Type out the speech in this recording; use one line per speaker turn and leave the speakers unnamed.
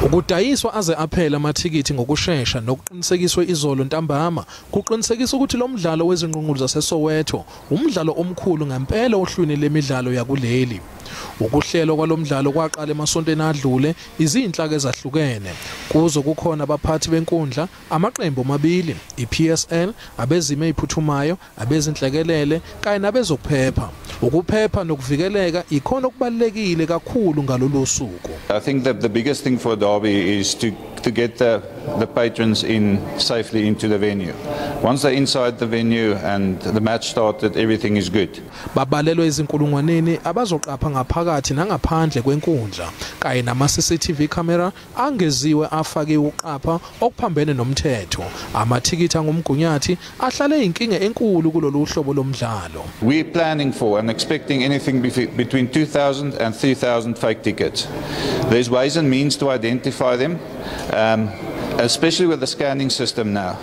Ukudayiswa aze aphela amathikithi ngokushesha nokuqinisekiswe izolo ntambama kuqinisekisa ukuthi lo mdlalo wezinqunqulu zaseSoweto umdlalo omkhulu ngempela ohlwini lemidlalo yakuleli. Ukuhlelwa kwalomdlalo kwaqala emasontweni adlule izinhlaka ezahlukene. Kuzo kukhona abaphathi benkundla, amaqembu amabili, iPSL, abezimo eziphuthumayo, abezinhlekelele kanye nabezokuphepha. Ukuphepha nokuvikeleka ikhona okubalulekile kakhulu ngalolu suku.
I think that the biggest thing for Derby is to get the patrons in safely into the venue. Once they're inside the venue and the match started, everything is good.
Babalelwe izinkulungwaneni abazoqapha ngaphakathi nangaphandle kwenkundla kanye nama CCTV camera angeziwe afakiwe ukuqapha okuphambene nomthetho. Amathikithi angumgunyathi ahlale inkinga enkulu kulolu hlobo lomdlalo.
We're planning for and expecting anything between 2,000 and 3,000 fake tickets. There's ways and means to identify them, especially with the scanning system now.